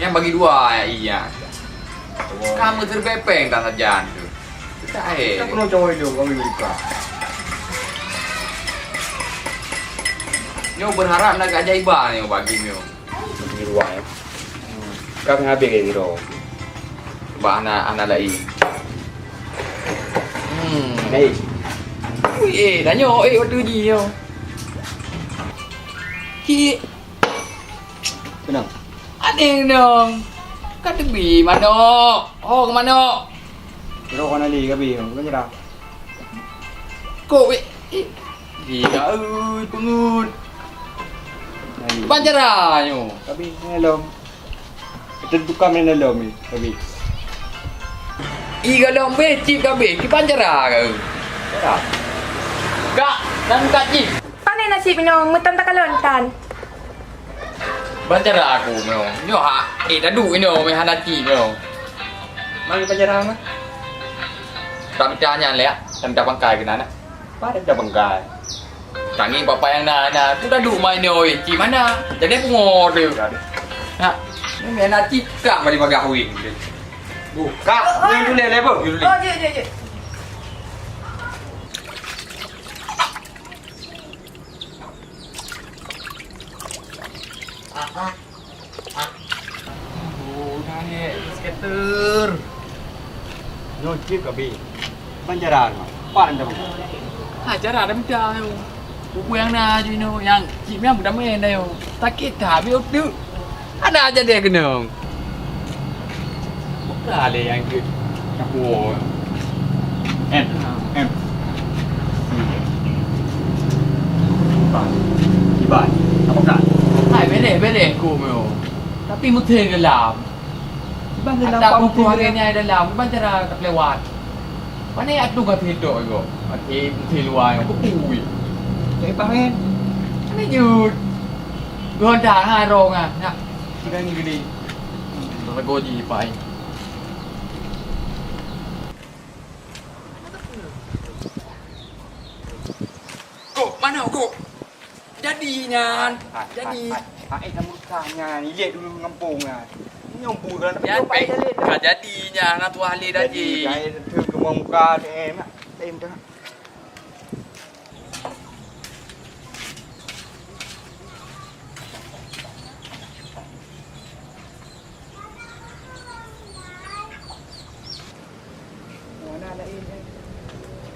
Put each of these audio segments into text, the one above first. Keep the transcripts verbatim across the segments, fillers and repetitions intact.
Nyang bagi dua ya, iya. Kamu terbepeng tak sajan tu. Kita eh. Kita penuh cowok itu kami buka. Nyo berharap nak keajaiban nyo bagi nyo. Di ruang ya. Kami habis ke kira. Bah anak anak lain. Hmm. Baik. Ui eh, tanya eh waktu ni yo. Ki Kenang. Aneh dong. Ka tebi manok. Oh, ke manok. Kira kan Ali kabi, bukan cerah. Kok weh? Eh, gila ui pengut. Bukan cerah nyo. Kabi, hello. Kita tukar main hello ni, kabi. Ih, galom weh, cip kabi. Kiban cerah ke? Cerah. Kak, dan Kak Cip. Pane nasib nyoe, meutan takalon tan. Ban cara aku nyoe. Nyoe ha, eh tadu nyoe meh hana cit nyoe. Mari ban cara mah. Tak pecah nyan lé, dan dah bangkai keunan. Pada dah bangkai. Tangi bapak yang na na tu tadu mai nyoe cit mana? Jadi pungo tu. Nak, ni meh hana cit kak mari bagah win. Buka, ni dulu lé, Bu. Oh, jeuet, jeuet, jeuet. Oh, naik skater. Nyoe cit kabi. Ban cara mah. Pan dah. Ha, cara dah minta tu. Buku yang na je nyoe, yang cit memang budak main dah yo. Sakit tak habis otak. Ada aja dia kena. Buka lé nyang jeuet. Nyang kuwoe. Em, em. Iban. Iban. Apa kan? Hai, beleh, beleh ku meu. Tapi meuthé dalam. Iban dalam. Ada buku hari ni dalam. Iban cara tak lewat. Mana ya tu kata hidup itu? Mati meuthé luar yang beku. Saya paham. Mana jut? Gondang ha rong ah. Nak. Sudah ni gede. Tergoji pai. Kok, mana kok? Jadi nyan. Jadi. Hai, hai, hai, kamu kah nyan? Ilet dulu ngampung nyan. Nyompu kan. Nyan pai ka jadi nyan, na tuah le dah jadi. Jadi, saya tu ke muka eh, mak. Tem dah.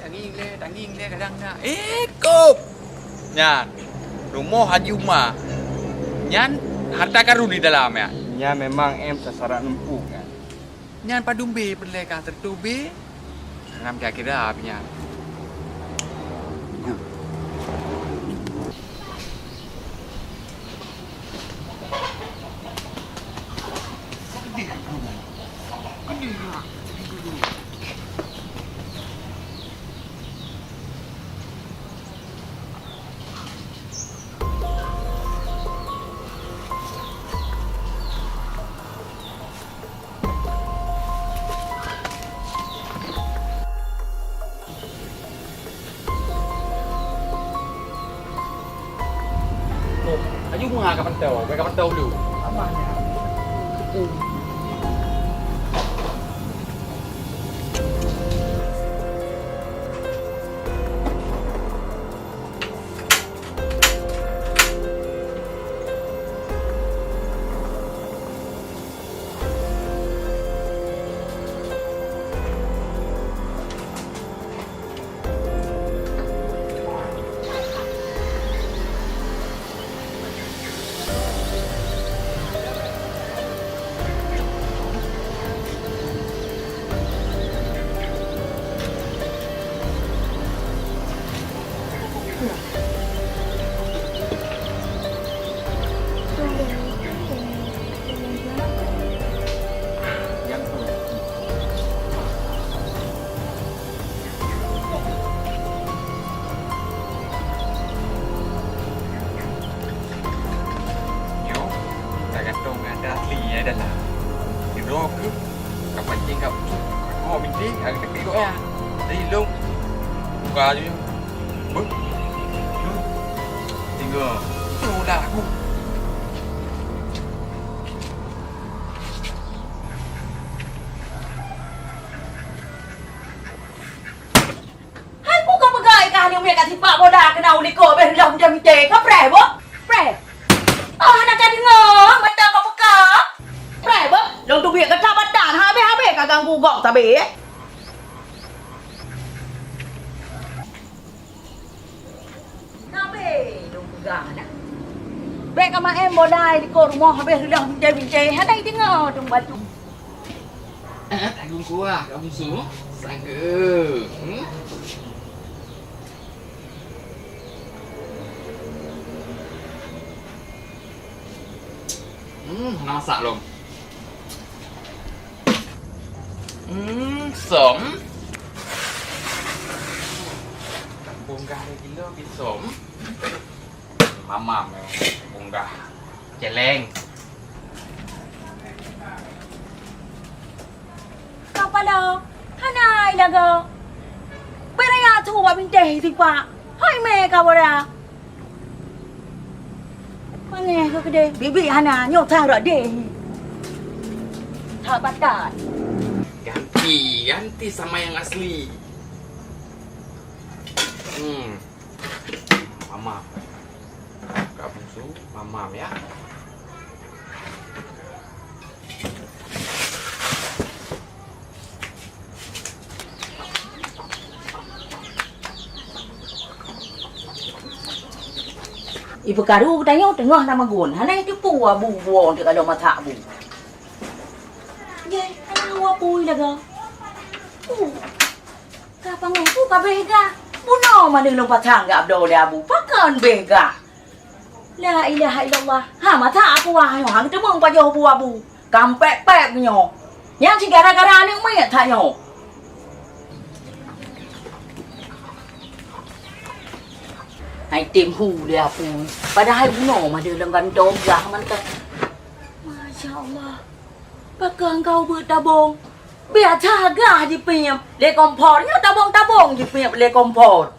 Tangieng lé, tangieng lé kadang na. Eh, kop! Nyan, rumoh Haji Uma. Nyan harta karun di dalam ya. Nyan memang em sasaran empuk kan. Nyan padum be peureulée ka teutobe. Ngam kira-kira apa nyan. Oh, aju mua ka pantau, ka pantau dulu. Apa ni? Nyoe, tagantung ada asli ya dalam. Sidroe keuh ka pancing ka, oh binti, ada tepi kok ya. Jadi lom buka je. Beuh. Tiga. Itu lah aku. Beh. Nabe lôn peugah na. Bèk ka maén bola di likot rumoh habéh reuloh binte-binte, hana jideungoe dong bacut. Eh, tanggung kuah, Kak Bungsu. Sageue. Hmm? Hmm, hana masak lom. Hmm, som. Bunggah lé kilo pi som. Mamam, eh, bunggah. Celeng. Ka paloe, hana ai lagoe. Bèk raya su bak binteh sipak. Hai mè ka bola. Pangai keu keudeh, bibi hana, nyoe that rot deh. That batat. Ganti, ganti sama yang asli. Hmm. Mamam. Kak Bungsu, mamam ya. Ipeukaru geutanyoe teungoh na magun, hana iteupeue abu buoe teuka lom masak abu. Ye, hana abu apui lagoe. Uh, ka pangai ku ka beh gah. Bunoe mandum lôn pasang gak abdoe lé abu. Pakon beh gah? La ilaha illallah. Ha, masak aku wah nyoe, hang teumeung pajoh bu abu. Kampek-pek nyoe. Nyang si gara-gara aneuk miet that nyoe. Hai tem hu lé apui. Padahai bunoe madeuh lam gantoe gah mantong. Masya Allah. Pakon kau beuet tabong? Biasa gah jipiep lé kompor. Nyoe tabong-tabong jipiep lé kompor.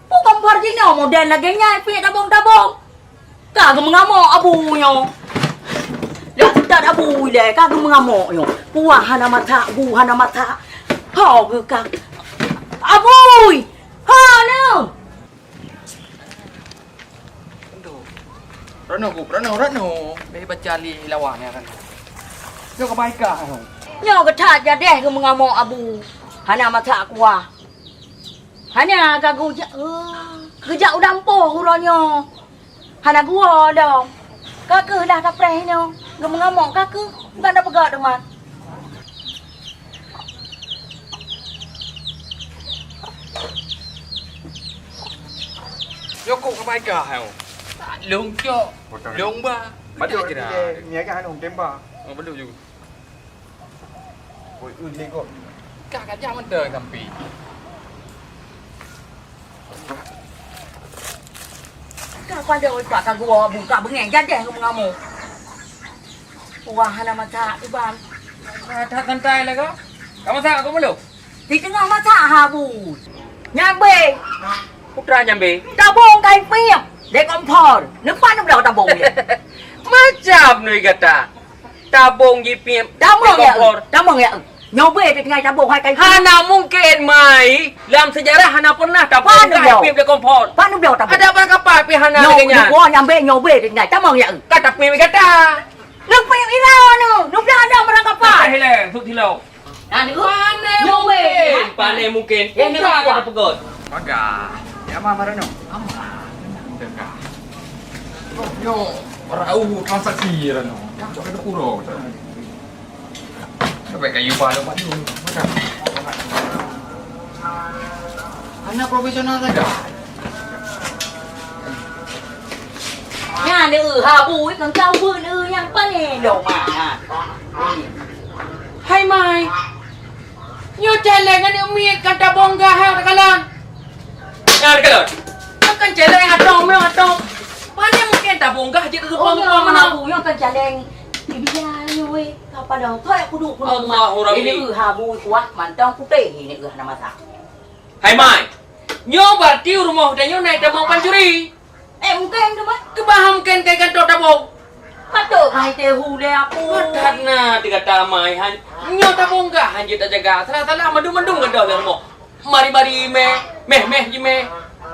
Peue kompor jinoe modern lagèe nyan pih tabong-tabong. Ka geumeungamok abu nyoe. Dak that abu ilèe ka geumeungamok nyoe. Kuah hana masak, bu hana masak. Ho geuh ka. Abui! Ho neuh! Rano, Gup, Rano, Rano. Beh baca li lawa ni Rano. Nyoe keubaika nyoe. Nyoe geuthat jadeh geumeungamok abu. Hana masak kuah. Hana ka geujak, eh, geujak u lampôh uroe nyoe. Hana geuwoe lom. Ka keuh lah tapreh nyoe. Geumeungamok ka keuh. Ban tapeugah teuma. Nyoe kok keubai kah, hai? Lông cok, lông ba. Betul, betul. Ni agak anu, temba. Oh, betul juga. Oi, ui, legok. Kah gajah mantong sampai. Ka pada oi pak ka gua buka bengeng jadeh ngon mengamuk. Wah, hana masak tu, Bang. Nah, tak santai lah kau. Kau masak aku belum? Di tengah masak ha, Bu. Nyambe. Putra nyambe. Tabung kai pim. Dek kompor. Lepas ni belah tabung dia. Macam ni kata. Tabong jipiep. Tamong ya. Tamong ya. Nyoe bèe teutinggai tabong hai kai. Hana mungkin, Mai. Lam sejarah hana pernah tabong jipiep di kompor. Panu bloe tabong. Ada barang kapal pih hana lagèe nyan. Nyoe nyambe nyoe bèe teutinggai. Tamong ya. Kata pih kata. Nang pih ira nu. Nu pih ada barang kapal. Hileh, suk silop. Nah, ni. Pane mungkin. Pane mungkin. Ya, ni. Buka kata pegot. Paga. Ya, mah, Marano. Aman. Tengah. Yo, rau transaksi Rano. Cok kata puro. Sampai kayu pala maju. Makan. Anak profesional saja. Nyan, eh, ha, bui, kang kau bui, eh, nyang pané dong, ah, ha. Hai, Mai. Nyoe caleng aneuk miet ka tabong gah hai takalon. Nyan takalon. Nyoe kan caleng atong, meuatong. Pané mungkin tabong gah jeuet teupang-teupang meunan. Nyoe kan caleng. Dia nyoe weh, ka pada. Kau yak kudu kudu. Allahu Rabbi. Ini ha bui kuah mantong putih ini hana masak. Hai Mai. Nyoe berarti rumoh tanyoe na itamong pancuri. Eh, mungken tu, Mai. Keubahan mungken kai kantô tabong. Patôt hai teuhu lé aku. Patat na teuka tamai han. Nyoe tabong gah han jeuet tajaga. Salah-salah mandum-mandum gadôh lam rumoh. Mari-mari meh, meh-meh jimeh.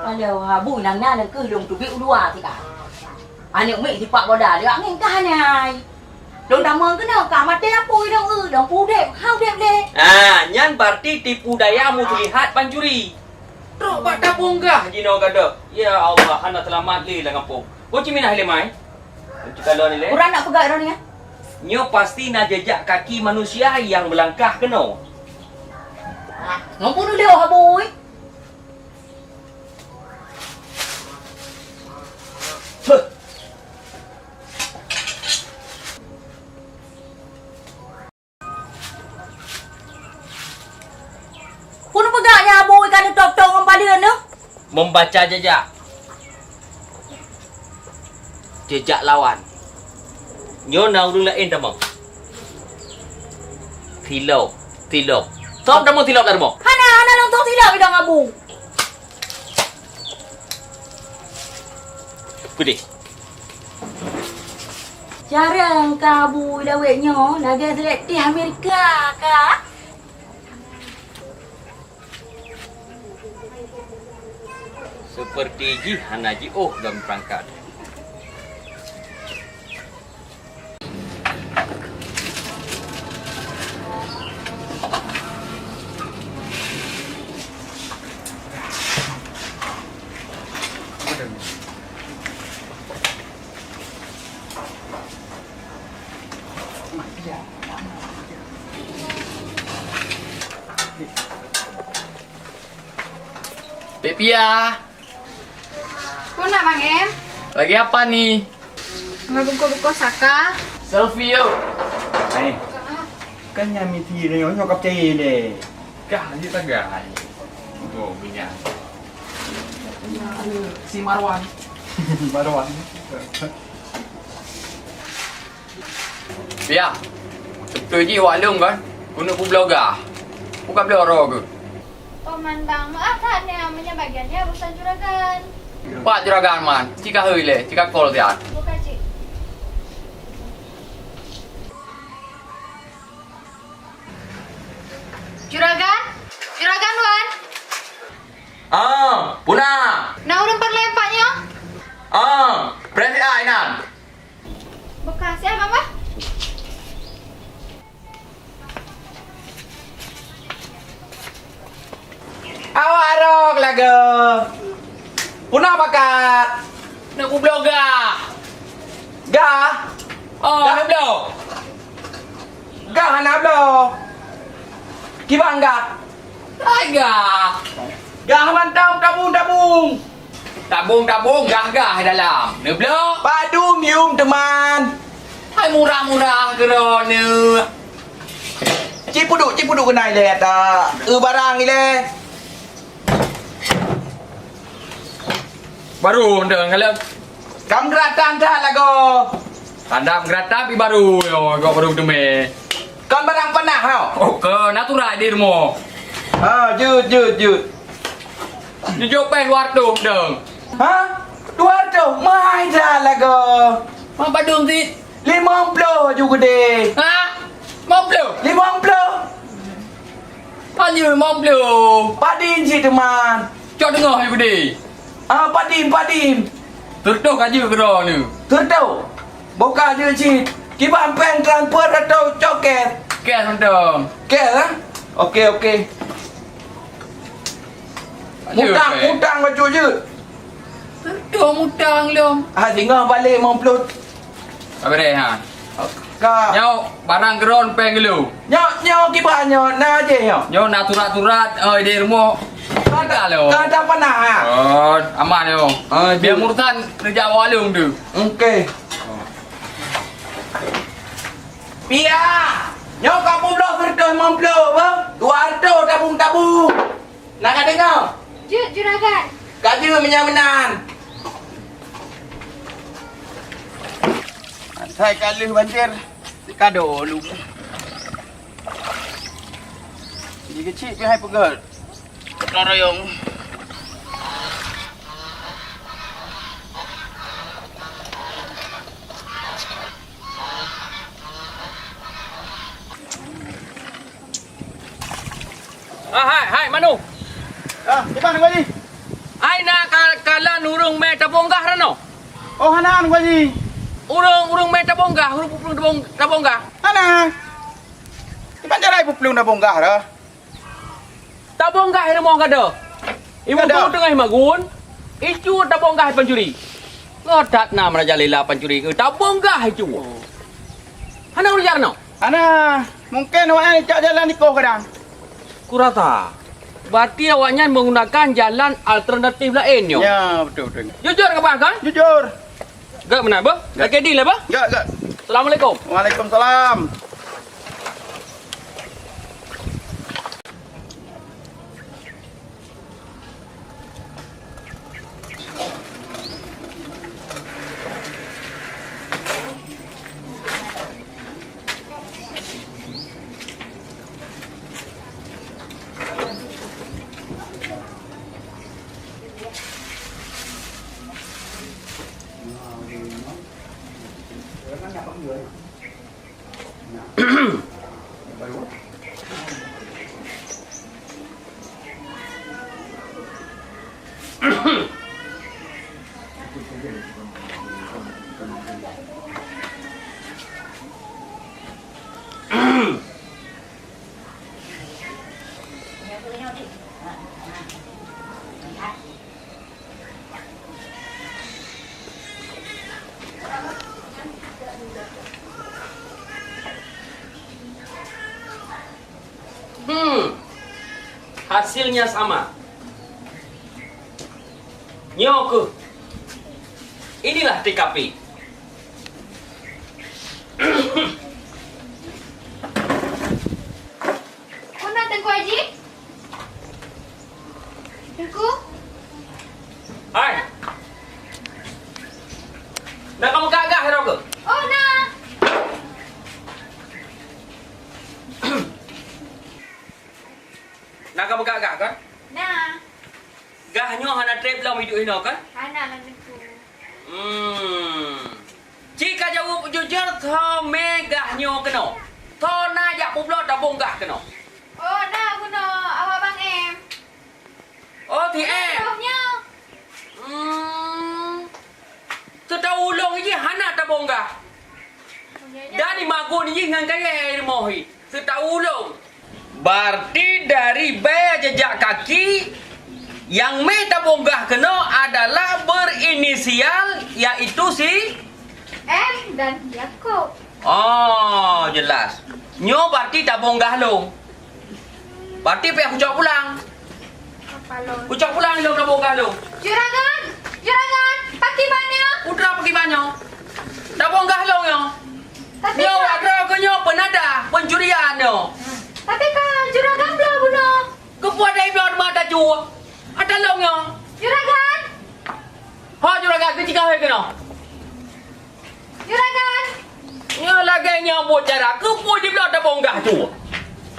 Alah, ha bui nang na keuh lôn teubiet u luwa sika. Aneuk miet sipak boda lé angén ka hana ai. Lôn tamong keunoe ka maté apui dong eu, dong peudeb, ha udeb lé. Ah, nyan berarti tipu daya muslihat pancuri. Trok bak tabong gah jinoe gadôh. Ya Allah, hana seulamat lé lam gampông. Boh ci minah lé mai. Boh ci kalon ilé. Kurang nak peugah droeneuh nyan? Nyoe pasti na jejak kaki manusia nyang meulangkah keunoe. Ngon bunoe lé oh abui. Huh. Peue neupeugah nyan abui ka neutôp-tôp ngon paleuen neuh? Membaca jejak. Jejak lawan. Nyoe na ureueng laén tamong. Silop, silop. Sop tamong silop lam rumoh. Hana, hana lôn sop silop idong abu. Peudeh. Jareueng ka bu dawet nyoe lagèe selektih Amerika ka. Seperti jih hana jiôh lom perangkat. Bek Pia. Peue na, Bang Em? Lagi apa ni? Ngon bungkôh-bungkôh saka. Selfie yuk. Hai. Kan nyang misi nyoe nyoe ka percaya deh. Kah lanjut tagah. Oh, minyak. Si Marwan. Marwan. Pia, beutôi jih awak lôn kan, keuneuk peubloe gah. Bukan bloe droe keuh. Paman Bang, meu'ah that nyan, meunyoe bagian nyan urusan juragan. Pat juragan man, ci ka hôi lé, ci ka call siat. Buka cit. Juragan? Juragan wan? Ah, peue na? Na ureueng peureulèe pat nyoe? Ah, preh siat inan. Beukah siat, Bang, bah? Awak rhok lagoe. Peue na pakat? Neuk peubloe gah. Gah? Oh. Gah neubloe? Gah hana bloe. Kiban gah? Hai gah. Gah mantong tabung-tabung. Tabung-tabung gah-gah dalam. Neubloe? Padum yum teuma. Hai murah-murah keudroe neuh. Ci peuduek, ci peuduek keunan ilèe ata. Eu barang ilèe. Baru dah kalau. Kam geuratan that lagoe. Tanda geuratan pi baru yo, kok baru teumé. Kon barang panah ho. Oh, ke natural di rumoh. Ha, jeuet, jeuet, jeuet. Jujok péng dua ratus dong. Ha? Dua ratus? Mahai that lagoe. Ma padum sit? Limong ploh aju geude. Ha? Limong ploh? Limong ploh. Hanya limong ploh. Padum sit teuma? Cok teungoh aju geude. Ah, padum, padum. Teureutôh ka jeuet keudroe neuh. Teureutôh. Boh ka jeuet cit. Kiban péng transfer atau cok cash? Cash mantong. Cash, eh? Oke, oke. Mutang, mutang bacut jeuet. Teureutôh mutang lom. Ah, singoh balek limong ploh. Ka beureh, ha. Ka. Nyoe barang keudroe péng dulu. Nyoe, nyoe kiban nyoe, na jih nyoe. Nyoe na surat-surat, eh, di rumoh. Ka ada lom. Ka ada panah, ha? Oh, aman nyoe. Ah, biar jeuet. Urusan neujak awak lôn tu. Oke. Pia, nyoe ka peubloe seratus lima puluh, bah? Dua ratus tabung-tabung. Na ka deungoe? Jeuet, Juragan. Ka jeuet meunyoe meunan. Asai ka lheueh banjir, sikado lu. Jikeuchik pih hai peugét. Gotong royong. Ah, hai, hai, Manu. Ah, di mana, Haji? Ai na ka-, kalon ureueng mé tabong gah rano? Oh, hana, Haji. Ureuëng, ureuëng mé tabong gah, ureuëng peuplueng tabong, tabong gah. Hana. Kiban cara peuplueng tabong gah dah. Tabong gah i rumoh gata. Ibu Gada. Teungoh magun, icu tabong gah pancuri. Ngon that na merajalela pancuri keu tabong gah icu. Hana ureuëng jarno. Hana, mungkin awaknyan icok jalan ikoh kadang. Kurasa. Berarti awaknyan menggunakan jalan alternatif laén nyoe. Ya, betul, betul. Jujur kah, Bang, kan? Jujur. Gak meunan, Bang? Gak. Oke, deal lah, Bang. Gak, gak. Assalamualaikum. Waalaikumsalam. Hmm. Hasilnya sama. Nyoe keuh. Inilah T K P. Peue na Teungku Haji? Teungku? Hai. Na kamoe gah-gah droe keuh? Oh, na. Na kamoe gah-gah kan? Na. Gah nyoe hana trép lom iduek inoe kan? Hana lom Teungku. Hmm. Ci ka jaweueb jujur, tho mé gah nyoe keunoe. Tho na jak peubloe tabong gah keunoe. Oh, na bunoe awak Bang Em. Oh, T M. Roh nyoe. Hmm. Seutawulong jih hana tabong gah. Dan imagun jih ngon kayèe rumoh jih. Seutawulong. Berarti dari bèe jejak kaki nyang mé tabong gah keunoe adalah berinisial, yaitu si M dan Yakub. Oh, jelas. Nyoe berarti tabong gah lôn. Berarti payah kucok pulang. Apa lôn? Kucok pulang lôn tabong gah lôn. Juragan! Juragan! Pakriban nyoe? Putra pakriban nyoe. Tabong gah lôn nyoe. Tapi nyoe ka wak droe keuh nyoe peunada, pencurian nyoe. Tapi ka juragan bloe bunoe. Keupeue dai bloe teuma taju? Ata lôn nyoe. Juragan! Ho juragan, keucinggai keunoe. Juragan! Nyoe lagèe nyoe buet cara, keupeue jibloe tabong gah cu?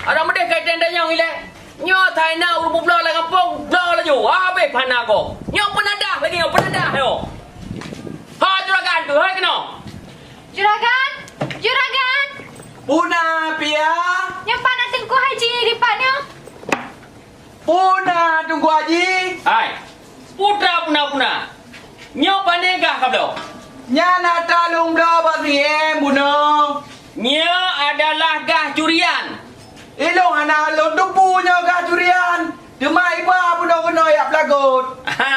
Adak meudeh kai tenda nyang ilèe. Nyoe thai na ureueng peubloe lam gampông, bloe laju. Habéh pana gob. Nyoe peunadah lagèe nyoe, peunadah nyoe. Ha juragan keuh, hai keunoe. Juragan! Juragan! Peue na, Pia? Nyoe pat na Teungku Haji dipat nyoe. Peue na, Teungku Haji? Hai, putra puna-puna. Nyoe pané gah kabloe? Nyan ata lôn bloe bak si M bunoe. Nyoe adalah gah curian. Ilôn hana lôn teupeue nyoe gah curian. Teuma iba bunoe-bunoe jak peulagot. Ha,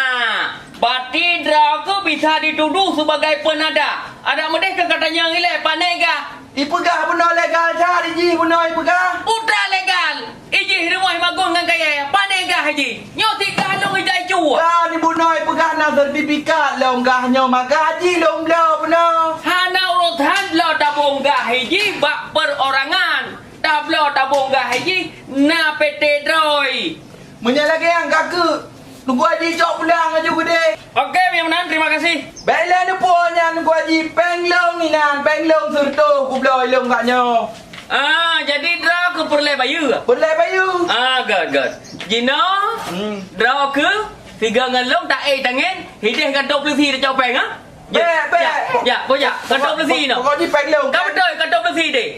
berarti droe keuh bisa dituduh sebagai peunada. Adak meudeh keu katanyong ilèe pané gah. Ipeugah bunoe legal that ijih bunoe ipeugah. Peue legal? Ijih rumoh imagun ngon kayèe, pané gah ijih. Nyoe sit gah lôn ijak icue. Kan bunoe ipeugah na sertifikat lôn gah nyoe maka jih lôn bloe bunoe. Hana urosan bloe tabong gah ijih bak perorangan. Tabloe tabong gah ijih na P T droe. Meunyoe lagèe nyan ka keuh, Teungku Haji cok pulang laju keudéh. Oke, meunyoe meunan, terima kasih. Bèk lé neupue nyan Teungku Haji, péng lôn inan, péng lôn sireutôh kubloe ilôn gak nyoe. Ah, jadi droe keuh peureulèe bayeue? Peureulèe bayeue. Ah, good, good. Jinoe, hmm, droe keuh sigoe ngon lôn taék tangen, hideh kantô peulisi tacok péng, ha? Bèk, bèk. Jak, jak, jak, kantô peulisi nyoe. Pokok jih péng lôn. Ka beutôi, kantô peulisi deh.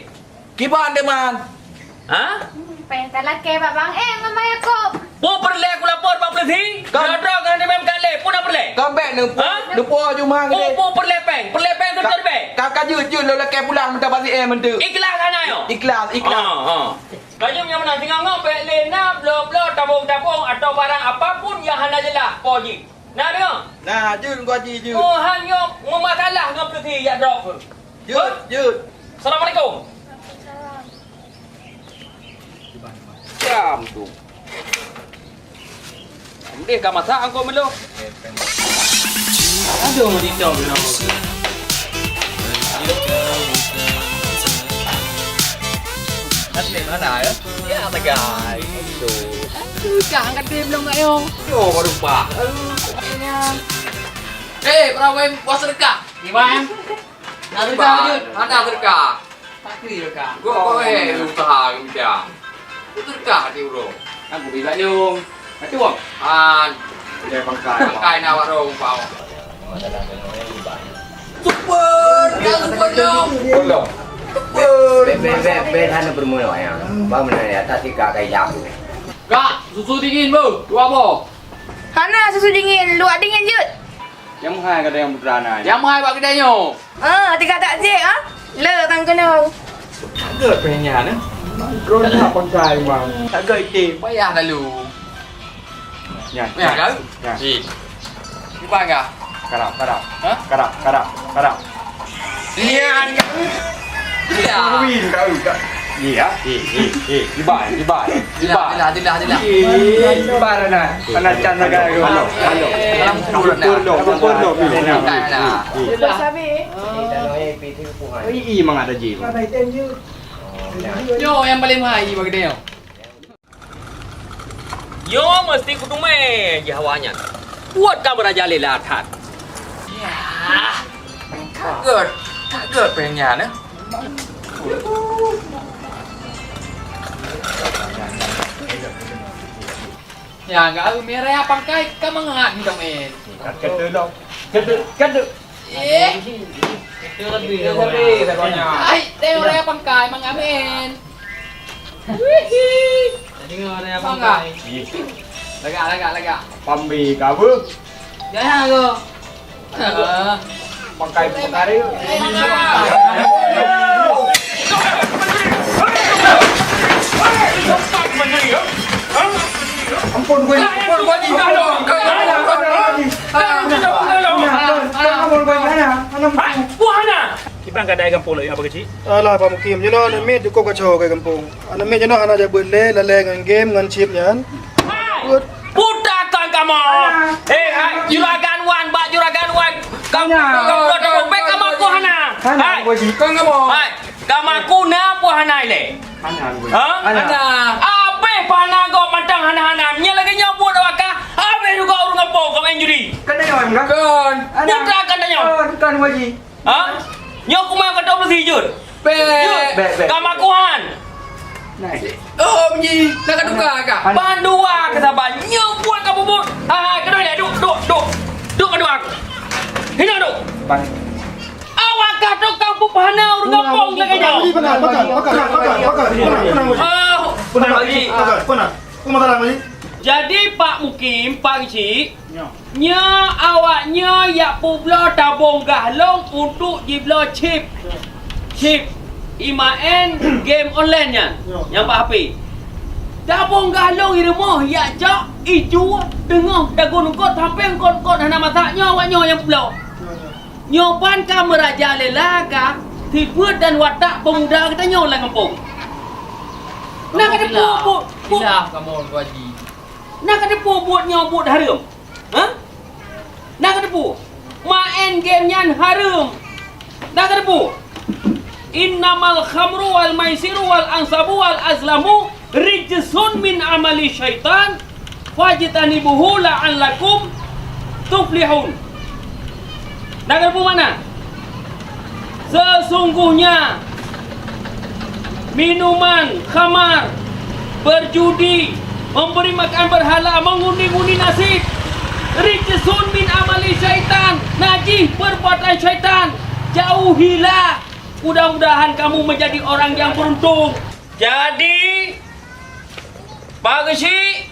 Kiban teuma. Ha? Hmm, péng talakèe bak Bang Em ngon Mak Yakub. Peue peureulée kulapor bak peulisi? Ka- Droe-droe ngon imam kalé, peue na peureulée? Ka bék neupo, Ha? neupo jumah Peue, geude. peue peureulée péng? Peureulée péng Ka, keu teurbée? ka, ka jeuet, jeuet lôn lakée pulang meutabasi eh meunteu. Ikhlas hana nyoe? Ikhlas, ikhlas. Ha, ha. Laju nyang meunan singoh-ngoh bék lé na bloe-bloe tabong-tabong atawa barang apapun nyang hana jeulaih po jih. Na deungoe? Nah, jeuet Teungku Haji, jeuet. Oh, han nyoe meumasalah ngon peulisi jak droe keuh. Jeuet, jeuet. Assalamualaikum. Jam tu. Mendeh ka masak angkot melo. Aduh, di dong. Asli mana ya? Ya, tegai. Aduh. Aduh, dah angkat dia belum kat yo. Yo, baru bah. Aduh, kayaknya. Eh, perawan bos sedekah. Iwan. Nak sedekah, Jun? Hana sedekah. Tapi sedekah. Gua kau eh usaha kemudian. Itu sedekah di urung. Aku bela nyung. Macam wong. An. Dia pangkai. Pangkai nak warung kau. Super, ya super dong. Belum. Super. Be be be be hana bermula ya. Ba mana ya tak tiga kali aku. Kak, susu dingin bu, dua boh. Hana susu dingin, luwak dingin jeuet. Nyang hai kata nyang putra na. Nyang hai bak kedai nyoe. Ah, tiga tak jek ah. Le tang keunoe. Agak pengen eh. Drone tak pakai bang. Agak itim. Payah lalu. Ya. Payah kan? Ya. Si. Iban kah? Karap, karap. Hah? Karap, karap, karap. Iya. Iya. Wih, kau, kau. Iya, eh, eh, eh, iban, iban, iban. Adilah, adilah, adilah. Eh, iban, anak. Anak can negara. Halo, halo. Dalam kubur, nah. Kubur, kubur, kubur. Nah, nah. Ih, ih, mangat aja. Yo, yang paling mahal, iban gede, yo. Nyoe meusti kuteumé jih awaknyan. Buet ka meurajalela that. Yah, ka gét, ka gét péng nyan, eh. Ya, enggak, mirah pangkai ka mangat hitam, eh. Kata dong. Kata, kata. Eh. Ai, tengok raya pangkai, Mang Amin. Wih. Tengok raya pangkai. Lagak, lagak, lagak. Pambi kabu. Jangan aku. Pangkai pangkai. Ampun, gue. Ampun, gue. Ampun, gue. Ampun, gue. Ampun, gue. Hai, buah hana. Kiban keadaan gampông lagèe apa keuchik? Alah, Pak Mukim, jinoe aneuk miet cukup kacau keu gampông. Aneuk miet jinoe hana jabeuet lé, lalè ngon game, ngon chip nyan. Hai! Putakan kamoe! Hei, hai, juragan wan, bak juragan wan. Kamoe, kamoe, kamoe, kamoe, kamoe, hana. Hana, hai. Bos Ji. Hai, kamoe ku na pun hana ilèe. Hana, Bos Ji. Ha? Hana. Hana. Abéh pana gob mantong hana-hana. Nyan lagèe nyoe buet awak kah, abéh juga ureueng gampông kau main judi. Kan dah kawan, kan? Kan. Putakan tanyoe. Kan, kan, Bos Ji. Ha? Nyoe kuman ka dua puluh tujoh jeuet. Bèk. Jeuet. Bèk, bèk. Ka makuhan. Nah. Oh, Bos Ji, nak ka tuka kah? Hana. Bandua ka saban. Nyoe buet ka bubut. Ha, ha, keudua ilèe. Duek, duek, duek. Duek keudua. Hina duek. Pan. Awak ka tukang peuhana ureueng gampông lagèe nyoe. Pakar, pakar, pakar, pakar, pakar. Tenang, tenang, Bos Ji. Oh. Tenang, Bos Ji. Pakar, tenang. Apa masalah, Bos Ji? Jadi, Pak Mukim, Pak Keuchik, Nyoe. Nyoe awak nyoe jak peubloe tabong gahlông untuk jibloe chip. Chip. Imaén game online nyan, nyoe, nyang bak H P. Tabong gahlông i rumoh jak cok, iju, teungoh tagun eungkôt, sampoe eungkôt-eungkôt hana masak, nyoe awak nyoe nyang peubloe. Nyoe, nyoe. Nyoe ban ka meurajalela ka sifeuet dan watak peumuda geutanyoe lam gampông. Na ka teupeue buet, buet. Ilah kamoe, Tuan Haji. Na ka teupeue buet nyoe buet hareuem. Ha? Na ka teupeue? Maén game nyan hareuem. Na ka teupeue? Innamal khamru wal maisiru wal ansabu wal azlamu rijsun min amali syaitan, fajtanibuhu la'allakum tuflihun. Na ka teupeue makna? Sesungguhnya minuman khamar, berjudi, memberi makan berhala, mengundi-ngundi nasib, rijsun min amali syaitan, najih perbuatan syaitan. Jauhilah. Mudah-mudahan kamu menjadi orang yang beruntung. Jadi, Pak Geuchik,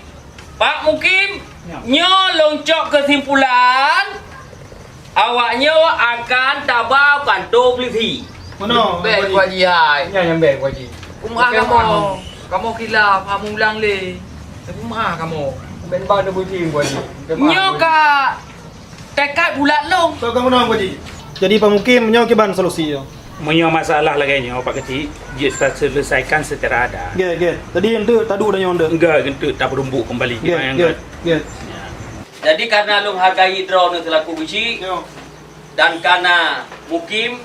Pak Mukim, nyoe lôn cok keusimpulan, awak nyoe akan taba u kantô polisi. Meunoe, Bèk, Pak Haji. Pak Haji, hai. Nyan nyang bèk, Pak Haji. Kumaha kamoe? Kamoe khilaf, hana meuulang lé. Kumaha kamoe? Bèk ba neubuti, Pak Haji. Nyoe ka tekad bulat lôn. Soe ka meunoe, Pak Haji? Jadi, Pak Mukim, nyoe kiban solusi nyoe? Meunyoe masalah lagèe nyoe, Pak Keuchik, jeuet taseuleusakan secara adat. Gèt, gèt. Jadi, enteuk taduek tanyoe enteuk. Enggak, enteuk tapeureumbuk keumbali. Gèt, gèt, gèt. Jadi, karena lôn hargai droeneuh seulaku keuchik, dan karena Mukim,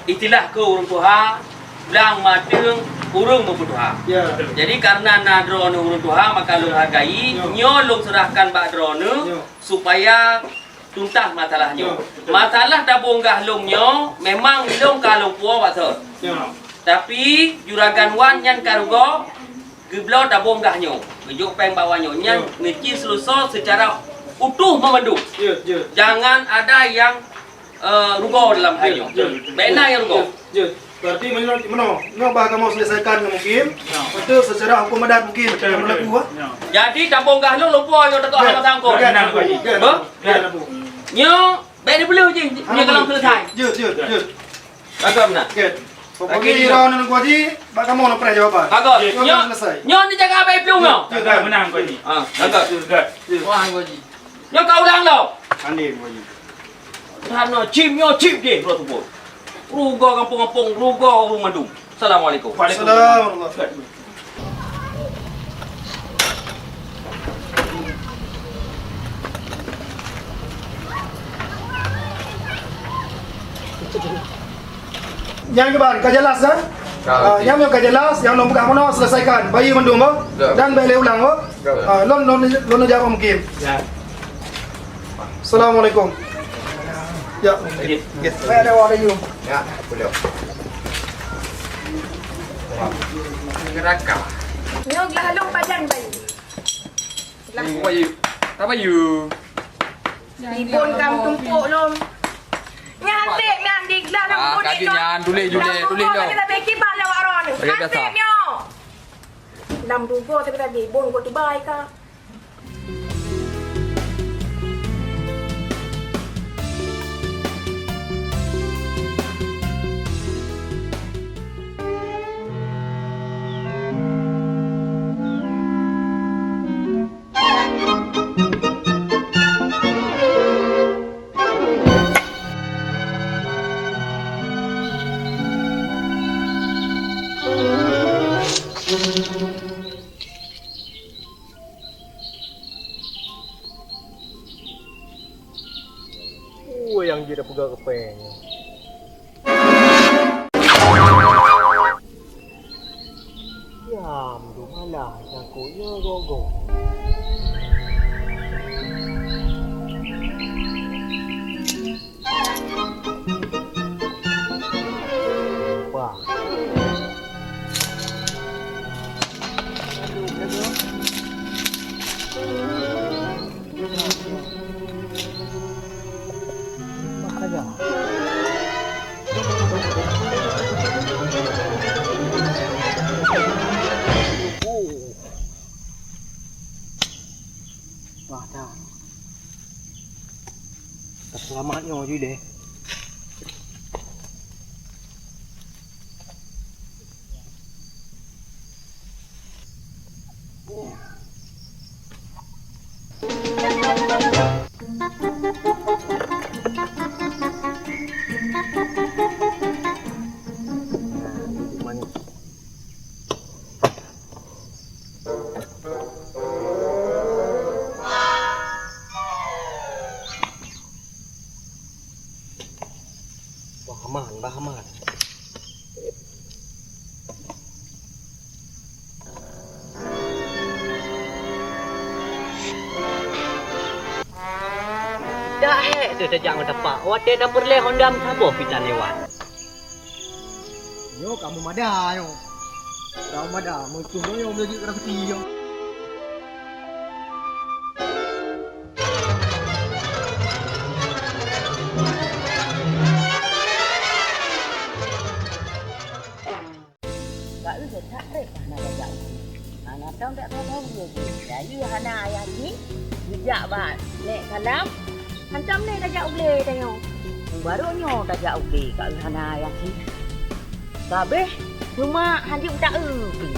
istilah keu ureueng tuha, blang mateueng ureueng meupeutuha. Ya. Jadi, karena na droeneuh ureueng tuha, maka lôn hargai, nyoe lôn seurahkan bak droeneuh, supaya tuntas masalah nyoe. Ya, betul. Masalah tabông gah lôn nyoe, memang lôn ka lôn puwoe bak sot. Ya. Tapi, Juragan Wan nyan ka rugoe, geubloe tabông gah nyoe, geujok pèng bak awak nyoe. Nyan neuci seuleusoe secara utuh meumandum. Ya, ya. Jangan ada yang, eh, rugoe dalam hal nyoe. Ya, ya. Bèk na nyang rugoe. Ya, ya. Berarti meunoe, meunoe, nyoe bah kamoe seuleusaikan ngon Mukim. Ya. Betul, secara hukum adat Mukim. Betul, betul. Berlaku, ah. Ya. Jadi, tabông gah lôn lôn puwoe nyoe, Datuk Ahmad Sangko. Ya, ya, ya. Hah? Ya, ya. Nyoe, bèk dipeuleuh jih, nyoe ka lôn seuleusai. Ya, ya, ya. Bagus, meunan. Oke. Pokoknya, Ira dan Haji, bak kamoe na preh jawaban. Bagus. Nyoe, nyoe neujaga abang Iplung nyoe. Bagus, meunan, Pak Haji. Ah, bagus. Bagus. Wah, Pak Haji. Nyoe ka ulang lom. Ande, Pak Haji. Hana cim nyoe cim deh, bro, tu, bro. Rugoe gampông-gampông, rugoe ureueng mandum. Assalamualaikum. Waalaikumsalam. Assalamualaikum. Nyang kiban, ka jelas, kan? Ka, ah, oke. Nyang nyoe ka jelas, nyang lôn peugah meunoe seuleusaikan. Bayeue mandum, boh. Ya. Dan bèk lé ulang, boh. Ya. Ah, lôn, lôn, lôn jaweueb Mukim. Ya. Assalamualaikum. Ya. Oke. Yes. Baik, ada awak lagi. Ya, boleh. Neraka. Nyoe glah lôn pajan bayi. Glah. Bayi. Apa you? Ibon kam tumpuk lom. Nyan tik nyan di glah lam. Ah, budik kaki nyoe. Nyan, tulis, tulis, tulis lom. Kita beki bak lewat ron. Oke, biasa. Tik nyoe. Lam dugo tapi tadi ibon kok tubai ka. Oh, nyang jeuet peugah keu pèng. Nyam, dum alah, nyang kok nyoe gogo. Wah. Makanya. Wah, dah. Taseulamat nyoe ju deh. Bah aman, bah aman. Dak hék teuh tajak ngon tapak, watèe tapeureulèe honda meusaboh pih tan lewat. Nyoe kamoe mada nyoe. Kamoe mada, meutuh nyoe meunyoe jeuet keu peuti nyoe. Bak lôn that trép hana tajak. Hana Dong dak tahu dia. Jadi hana ayah cit geujak bak Nek Salam. Hantam lé tajak u glé tanyoe. Baru nyoe tajak u glé ka hana ayah cit. Kabeh cuma hanjeuet taeu pih.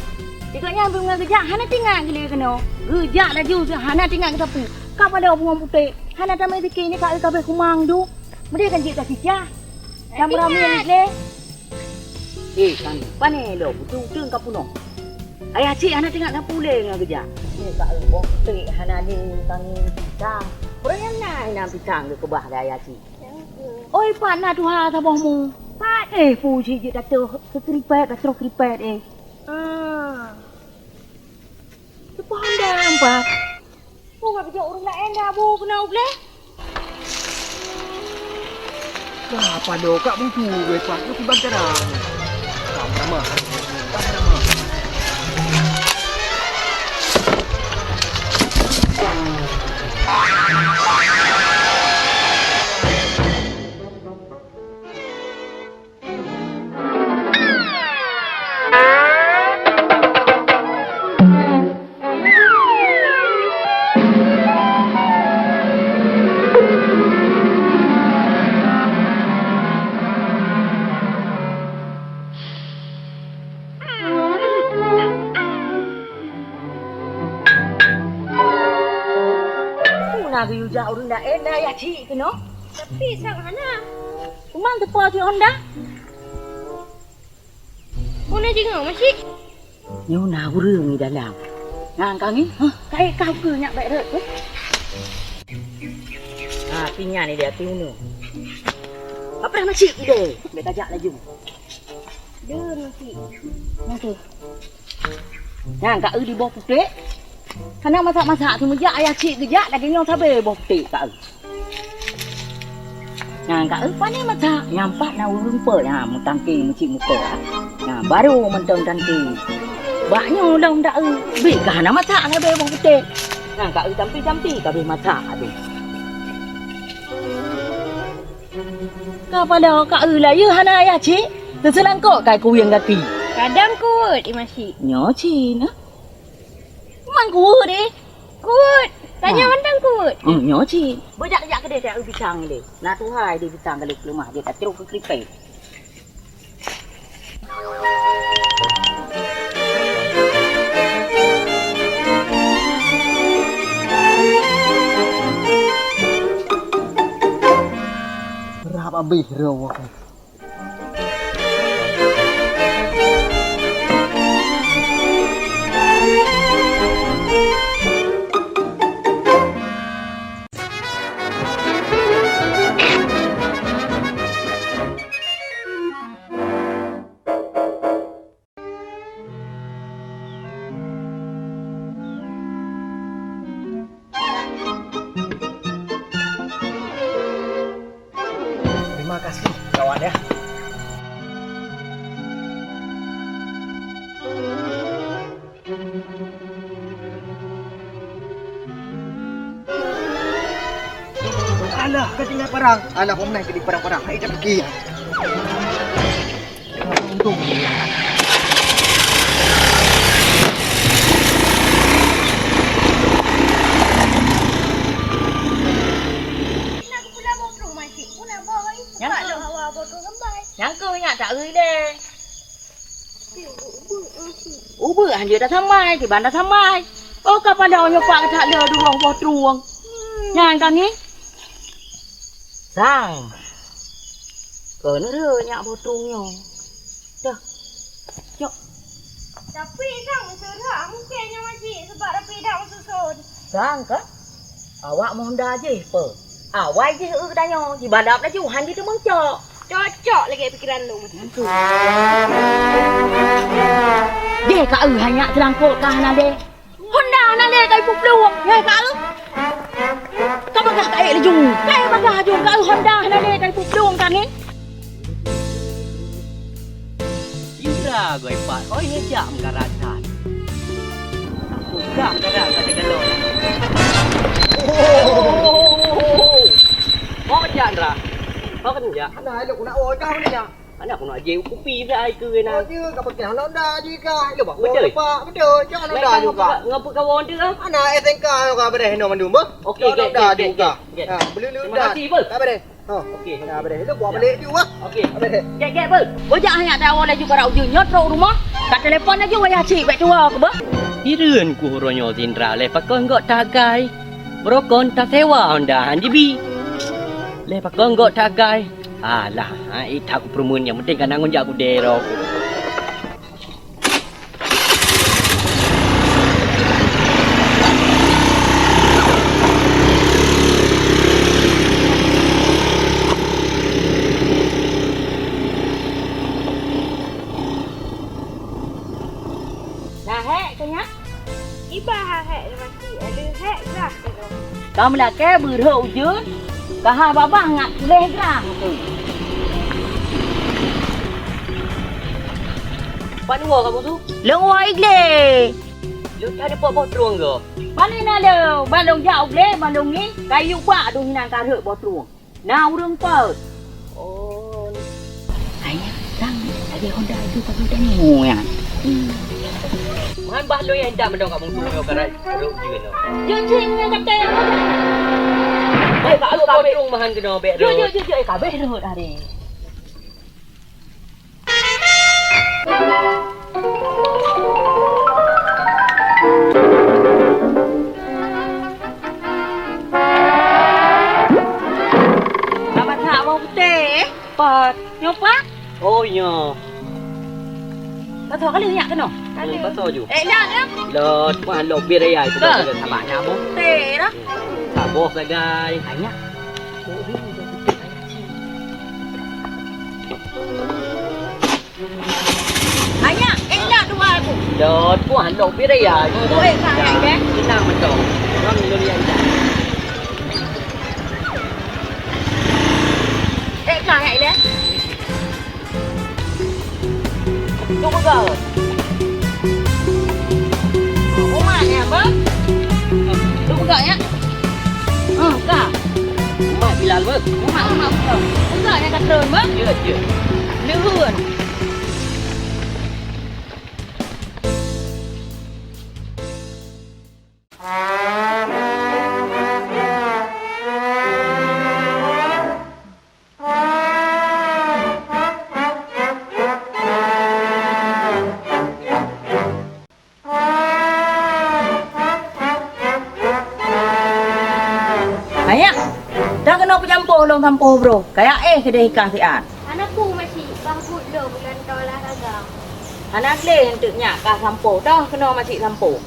Tiga nyan beungoh geujak hana tingat glé keunoe. Geujak laju hana tingat geusapeue. Ka pada bungong putéh hana tamé pike nyoe ka kabeh kumang du. Meudeh kan jeuet ka sicah. Ramé-ramé ngon glé. Eh, kan, pane lo, beutôi-beutôi ka punoh. Ayah cit hana teuingat sapeue lé ngon geujak. Eh, ka boh putéh hana lé kami pisang. Peue nyang na inan pisang geukeubah lé ayah cit. Oi, pat na tuha saboh mu. Pat eh, pu cit jeuet tatroh keukripet, tatroh kripet eh. Ah. Teupoh anda empat. Peue ka geujok ureueng laén dah bu keunoe u glé? Ka padub ka buku wéh pat keu sibang cara. Ka meurama. Ka meurama. Peue na geuyue jak ureueng laén na yah cit keunoe? Tapi sang hana. Teuma teupeue cit honda? Peue na jingoe masih? Nyoe na ureueng di dalam. Nyan ka ngi? Hah? Kai ka keu nyak bèk rot tu. Ha, pi nyan ni dia, pi unoe. Apa dah masih ide? Bèk tajak laju. Deuh, masih. Nyan tu. Nyan ka eu di boh putéh. Kana masak-masak tu meujak ayah cit geujak lagèe nyoe sabe boh putéh ka eu. Nyan ka eu pane masak, nyan pat na ureueng peuet, ha, meutangke meucit muka, ha. Nyan baru mantong tangke. Bak nyoe lom dak eu, bit ka hana masak sabe boh putéh. Nyan ka eu tampi-tampi ka bit masak tu. Ka pada ka eu layeue hana ayah cit, teuseulangkok kai kuwieng gaki. Kadang kuweuet, Imasyik. Nyoe cit, nah. Man kuweuet deh. Kuweuet. Tanya mantong kuweuet. Hmm, nyoe cit. Beujak-jak keudeh tajak eu pisang deh. Na tuha deh pisang ka lheueh peuleumah, jeuet tatroh keu kripek. Rab abéh roh. Terima kasih, kawan, ya. Alah, ka tinggai parang. Alah, peumenai ka di parang-parang. Hai, dah pergi. Nyang keuh nyak tak rui lé. Ubeut han jeuet tasamai, kiban tasamai. Oh, ka pada nyoe pak geutak le dua boh trueng. Nyan ka ngi. Sang. Keuneureuh nyak boh trueng nyoe. Dah. Cok. Tapi sang meuseurak mungken nyoe majik sebab rapi dak meususon. Sang ka? Awak meuhonda jih peue? Awai jih eu tanyoe, jibalap laju han jiteumeung cok. Cocok lagèe pikeran lôn. Jih ka eu han nyak teulangkot ka hana deh. Honda hana lé ka ipuplueng, hei ka eu. Ka bagah ka ék laju. Ka ék bagah laju ka eu Honda hana lé ka ipuplueng ka ngi. Indra goi pat, oi ngejak meukarat that. Buka meukarat ka digalon. Ho jak Indra. Ho kan jak. Hana elok nak oi kah ni ya. Anak keunoe aje kupi bak ai keu na. Oh, jeuet ka pakai Honda jih ka. Betul. Betul. Cok Honda juga. Ngapa kawan tu ah? Anak S M K ka bereh no mandum bah. Okey, okey, okey, okey. Ha, beli lu. Terima kasih, Bos. Tak bereh. Ha. Okey. Tak bereh. Lu buat balik juga. Okey. Bereh. Gek, gek, Bos. Bojak hanya tak awal laju barak ujung nyotrok rumah. Ka telepon laju wayah cik bak tua ke bah. Ireuen ku uroe nyoe Zindra leh pakon gok tagai. Brokon tasewa Honda han jibi. Leh pakon gok tagai. Alah, ha, eh, that kupeureumeun nyang penting ka na ngon jak kudero. Nah, hek, keu nyak. Iba ha hek lewati, aduh hek grah keudroe. Ka meulakée beurhok ujeuen, ka ha babah ngat tuléh grah tu. Pat woe kamoe tu? Lôn woe i glé. Lôn cari pot boh trueng go. Paléng na lé, ban lôn jak u glé, ban lôn ngieng, kayu bak dong hinan ka rhot boh trueng. Na ureueng peuet. Oh. Hai nyan, sang, lagèe Honda itu pakai tanyoe nyan. Hmm. Man bah lôn nyang intat meudong kat bungkôh nyoe karat rot jeuen nyoe. Jeuet cit nyan kata. Baik, baik, baik. Tung mahan keunoe bèk rot. Jeuet, jeuet, jeuet, eh, kabeh rot hari. Ka masak bawang putéh, eh? Pat. Nyoe, Pak? Oh, nyoe. Pasoe kali nyak keunoe? Kali. Hmm, pasoe ju. Eh, dah, dah. Lot, wah, lot bir raya itu. Ke? Sabar, nyak bawang putéh dah. Saboh sagai. Banyak. Banyak, eh, nak dua aku. Dah, tuan, dok beri ya. Oh, eh, sangat, eh. Senang betul. Orang Indonesia. Eh, sangat, eh. Tu peugah. Umat nyan, beuh. Tu peugah, nyan. Ha, ka. Umat Bilal, beuh. Umat, umat, umat. Peugah nyan ka treun, beuh. Ya, ya. Leuheun. Ayak, dah keunoe peujampôh lôn sampôh broh. Kayak éh keudeh ikah siat. Hana peue masih, bah buet lôn bulan tau olahraga. Hana gleh eunteuk nyak ka sampôh, dah keunoe masih sampôh.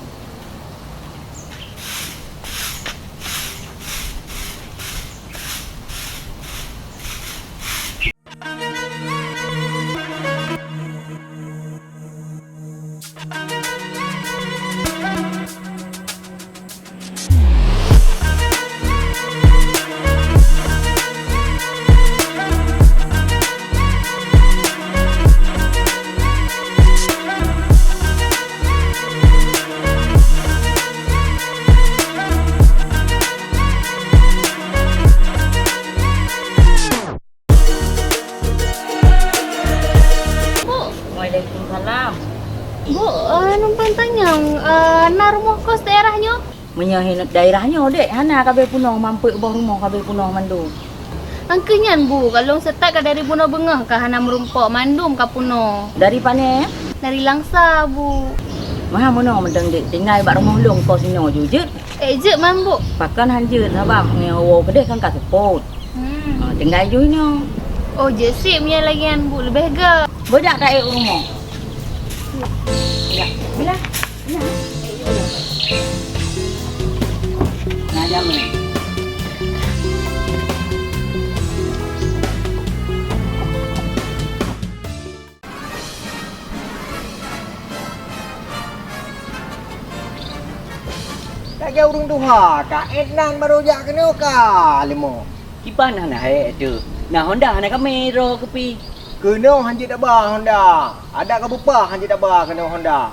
Bu. Waalaikumsalam. Bu, eh, numpang tanyong, eh, na rumoh kos daerah nyoe? Meunyoe hineuk daerah nyoe, dek, hana kabeh punoh, mampek boh rumoh kabeh punoh mandum. Angkeuh nyan, Bu, ka lôn seutôt ka dari bunoe beungoh ka hana meurumpok, mandum ka punoh. Dari pane? Dari Langsa, Bu. Meuha meunoe mantong, dek, tinggai bak rumoh lôn kos inoe ju jeuet. Eh, jeuet man, Bu. Pakon han jeuet, sabab nyoe woe keudeh kan ka seupôt. Hmm. Ha, tinggai ju inoe. Oh, jeuet cit meunyoe lagèe nyan, Bu, leubeh gèt. Beujak taék u rumoh. Ya, bila? Nah. Nah, jamin. Lagèe ureueng tuha, ka ék nan barô jak keunoe ka leumo. Kiban hana hék teuh. Na Honda hana kamé droe keupi. Keunoe han jeuet taba Honda. Adak ka beupah han jeuet taba keunoe Honda.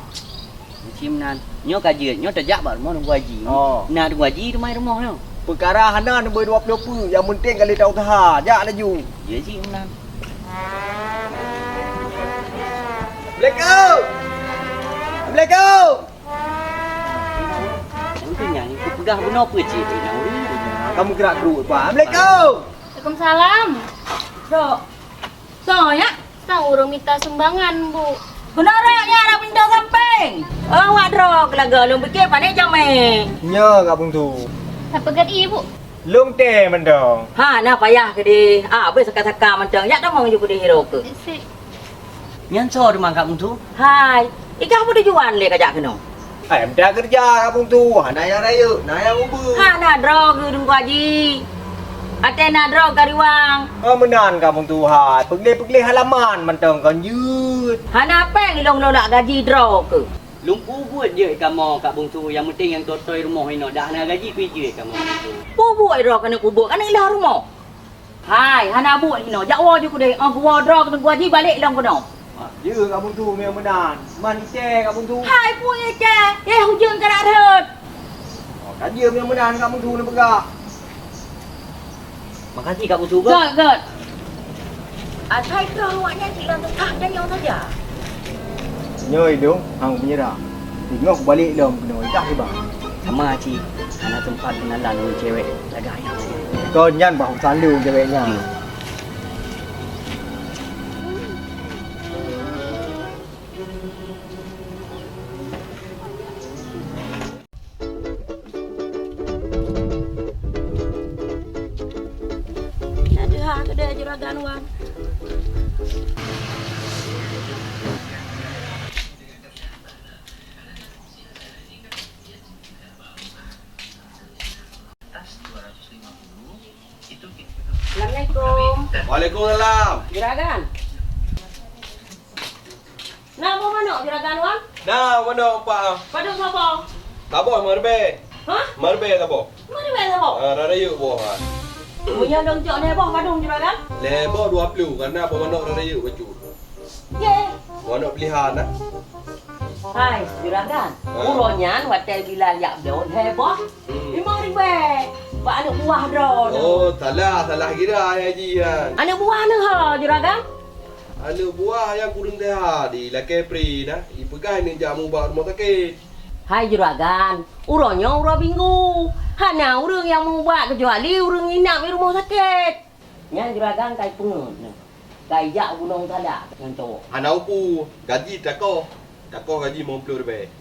Cim nan, nyoe ka jeuet, nyoe tajak bak rumoh Teungku Haji. Oh. Na Teungku Haji teumai rumoh nyoe. Peukara hana neubri dua ploh peue, nyang penting ka lheueh ta useuha, jak laju. Jeuet cit meunan. Assalamualaikum. Assalamualaikum. Nyan keupeugah bunoe peue cit, eh, nyan ureueng. Kamu gerak terus, Pak. Assalamualaikum. Waalaikumsalam. Dok. Soe nyan? Sang ureueng mita sumbangan, Bu. Keunoe rot nyan, arah pintoe sampéng. Oh, awak droe keulaga lôn piké pané jamé. Nyoe, Kak Bungsu. Sapeue gét ié, Bu? Lôn tée mantong. Ha, na payah keudeh. Ah, beu saka-saka mantong. Jak tamong ju keudeh hiroe keuh. Sik. Nyan soe teuma Kak Bungsu? Hai, i kah peue tujuan lé kajak keunoe? Ai, mita keureuja Kak Bungsu, hana nyang rayeuk, na nyang ubeut. Hana droe keuh Teungku Haji. Até na droe ka riwang. Oh, meunan Kak Bungsu hai, peugleh-peugleh halaman mantong kon jeuet. Hana péng ilôn nulak gaji droe keuh. Lôn peubuet jeuet kamoe Kak Bungsu, nyang penting nyang toe-toe rumoh inoe, dah hana gaji pih jeuet kamoe Kak Bungsu. Peubuet droe keuneuk peubuet, keuneuk ilah rumoh. Hai, hana buet inoe. Jak woe ju keudeh. Oh, geuwoe droe keuneuk geuwoe jih balek lom keunoe. Ah, jeuet Kak Bungsu meunyoe meunan. Man icé Kak Bungsu. Hai, peue icé? Eh, ujeuen ka rhot. Oh, ka jeuet meunyoe meunan Kak Bungsu neupeugah. Makasih Kak Bungsu. Göt, göt. Asai keuh awaknyan cit lôn teukah tanyoe saja. Nyoe idong hang meunyeurah. Teungoh kubalek lom keunoe, i kah kiban? Sama cit, hana teumpat keunalan ngon cewek lagak nyan. Kon nyan bah urusan lôn cewek nyan. Hmm. Na deuh ha keudeh juragan wan. Assalamualaikum. Waalaikumsalam. Juragan. Na boh manok juragan wan? Na manok, Pak. Padum saboh? Saboh lima ribèe. Hah? Lima ribèe saboh. Lima ribèe saboh? Ah, raya boh, ah. Meunyoe lôn cok lhèe boh padum juragan? Lhèe boh dua ploh, karena boh manok raya bacut. Ye. Boh manok pilihan, ah. Hai, juragan. Ah. Uroe nyan watèe Bilal jak bloe lhèe boh. Hmm. Lima ribèe. Bak aneuk buah droeneuh. Oh, salah, salah kira, Haji, kan. Aneuk buah neuh ho, juragan? Aneuk buah nyang kureueng seuhat di lakèe pri na, ipeugah neuk jak meuubat rumoh sakét. Hai juragan, uroe nyoe uroe Minggu, hana ureueng nyang meuubat keucuali ureueng inap di rumoh sakét. Nyan juragan ka ipeungeut neuh, ka ijak gunong sadak ngon cowok. Hana upu, gaji takoh, takoh gaji limong ploh ribèe.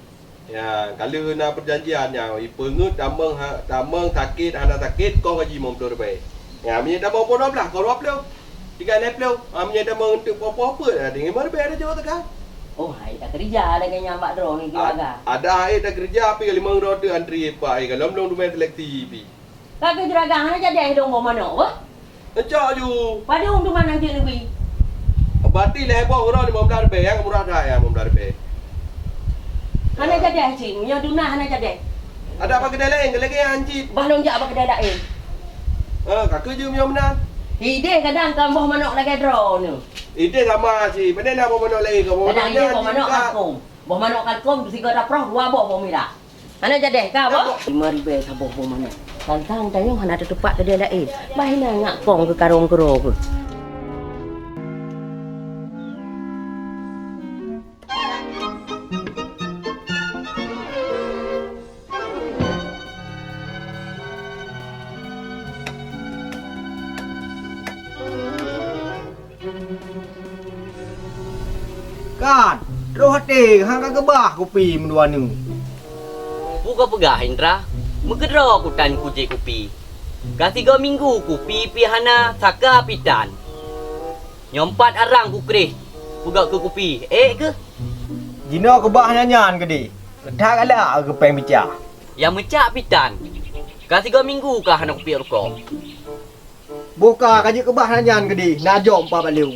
Ya, ka lheueh na peujanjian nyan, ipeungeut tamong ha-, tamong sakét hana sakét, koh gaji limong ploh ribèe. Ya, meunyoe tamong poh dua blah, koh dua ploh. Tinggai lhèe ploh. Ha, meunyoe tamong eunteuk poh-poh peuet, ha, tinggai lima ribèe ada jaweueb teuka. Oh, hai takeurija lagèe nyan bak droeneuh, juragan. Ada hai takeurija, pi limong droe teuh antri, Pak, ai, ka lom-lom teumè seleksi pi. Ka keuh juragan, hana jadèh dong boh manok, beuh? Neucok ju. Padum teuma nyang jeuet neubi? Berarti lhèe boh uroe limong blah ribèe, nyang murah that nyang limong blah ribèe. Hana jadèh cit, meunyoe duna hana jadèh. Adak bak keudè laén, lagèe nyan cit. Bah lôn jak bak keudè laén. Eh, ka keuh jeuet meunyoe meunan. Idéh kadang kon boh manok lagèe droeneuh. Idéh sama cit, pane na boh manok laén, kon boh manok nyan cit. Kadang idéh boh manok kalkôm. Boh manok kalkôm sigoe taproh dua boh boh mirah. Hana jadèh ka, boh? Lima ribèe saboh boh manok. Tantang tanyoe hana teutupat keudè laén. Bah hina ngak kong keu karông keudroe keuh. Kan, troh até han ka geubah kupi meudua nyoe. Peue kapeugah, Indra? Meukeudroe kutan kujép kupi. Ka sigoe minggu kupi pih hana, saka pih tan. Nyoe pat arang kukreh, peugöt keu kupi, ék keuh? Jinoe keubah nyan-nyan keudeh, keu that galak keu péng meucak. Nyang meucak pih tan. Ka sigoe minggu ka hana kupiep rukok. Boh ka, ka jeuet keubah nyan-nyan keudeh, na jom pat bak lôn.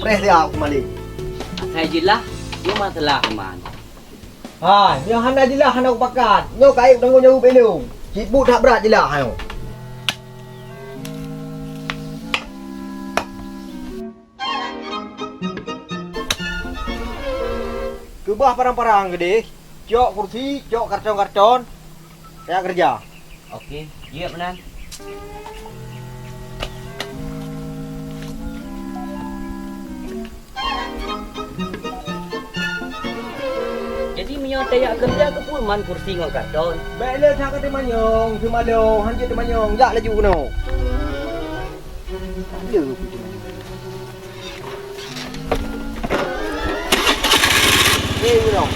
Preh siat keumaleng. Asai jeulaih, nyoe masalah iman. Hai, nyoe hana jeulaih hana kupakat. Nyoe kayém tanggông jaweueb ilôn. Cit buet that brat jeulaih nyoe. Bah parang-parang keudeh, cok kursi, cok karton-karton, tajak keureuja. Oke, jeuet meunan. Jadi meunyoe tajak keureuja keupeue man kursi ngon karton? Bèk le that kateumanyong, teumalong, hanjeuet teumanyong, jak laju keunoe. Tak ada. Hei, uroe.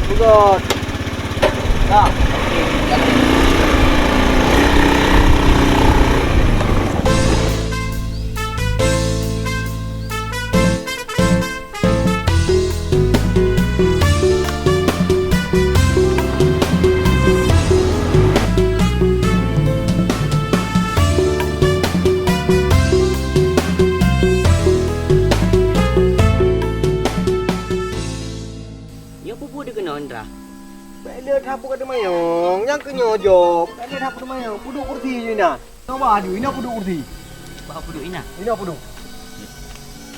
Peugot. Nah. Nyoe peue-peue dikeunoe, Indra? Bèk le that peuduek manyong, nyang keu nyoe jok. Bèk le that peuduek manyong, peuduek kursi jih na. Coba adu, inoe peuduek kursi. Bah peuduek inan. Inoe peuduek.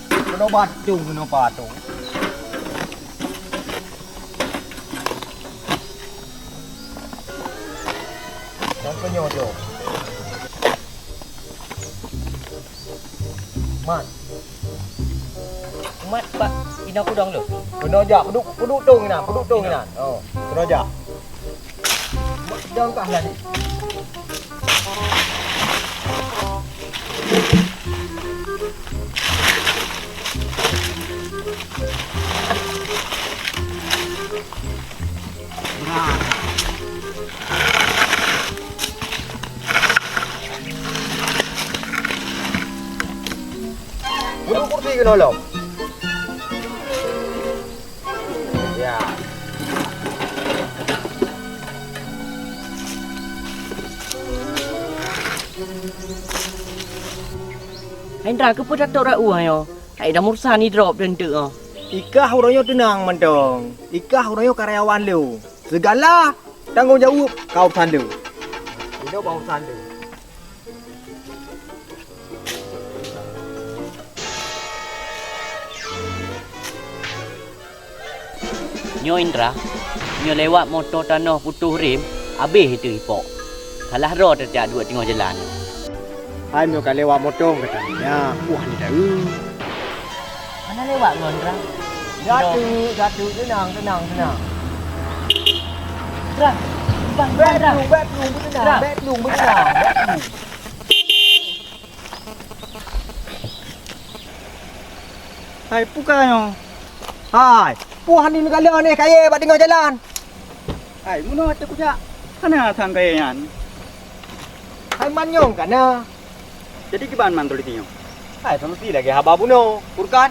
Keunoe batung, keunoe patung. Nyang keu nyoe jok. Mat. Mat bak inoe kudong lôn. Keunoe jak, peuduek, peuduek tong inan, peuduek tong inan. Oh, keunoe jak. Mat dong kah lagi. Peuduek kursi keunoe lom. Ya. Hai Indra, keupeue tatok rot u nyoe? Hai Indra, mursa ni drop teunteuk nyoe. Ikah uroe nyoe teunang mantong. Ikah uroe nyoe karyawan lôn. Segala tanggong jaweueb ka urusan lôn. Inoe bak urusan lôn. Nyoe Indra, nyoe lewat moto tanoh putôh rem, abéh itu ipok. Salah droe teuh jak duek teungoh jalan. Hai meunyoe ka lewat moto ka tanya, wah ni dah. Hana lewat ngon Indra. Jatuh, jatuh, tenang, tenang, tenang. Indra, Indra, Indra, Indra. Bèk plueng, bèk plueng, beutenang, Indra. Bèk plueng, beutenang, bèk plueng. Hai, peue ka nyoe? Hai, peue hana neukalon neh kayèe bak teungoh jalan? Hai, meunoe teuh kujak. Kana sang kayèe nyan? Hai, manyong kana. Jadi kiban man solusi nyoe? Hai, solusi lagèe haba bunoe, Furkan.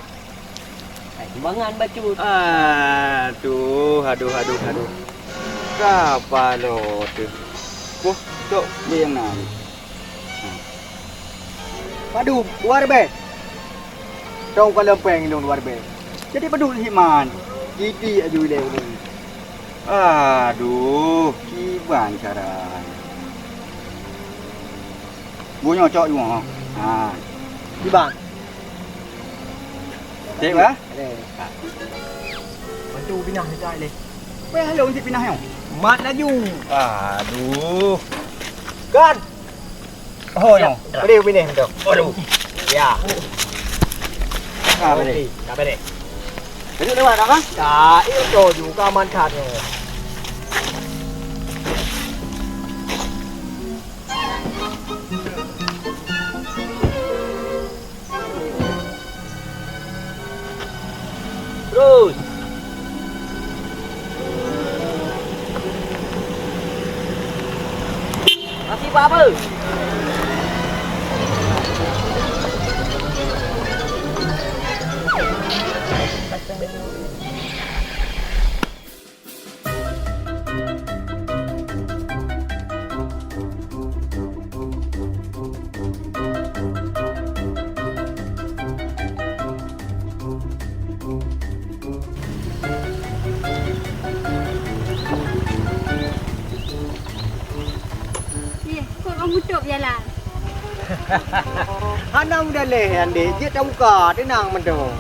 Hai, sumbangan bacut. Aduh, aduh, aduh, aduh. Ka paloe teuh. Boh, cok, beu nyang na. Padum, dua ribèe. Cong ka leumpeng ilôn dua ribèe. Jadi padum himan. Jadi aju ilèe ulôn. Aduh, kiban cara. Bunoe cok jumoe. Ha. Kiban. Cek bah? Ada. Bantu pinah dekat leh. Weh, lalu untuk pinah nyoe. Mat laju. Aduh. Kan. Oh, nyoe. Beri pinah tu. Aduh. Ya. Ah, beri. Okey, dah beri. Jadi lewat dah kan? Tak, itu juga mantap nyoe. Terus. Masih apa? Ih, kok kamu tutup jalan? Hana meudaléh, Andék. Jeuet tabuka, teunang mantong.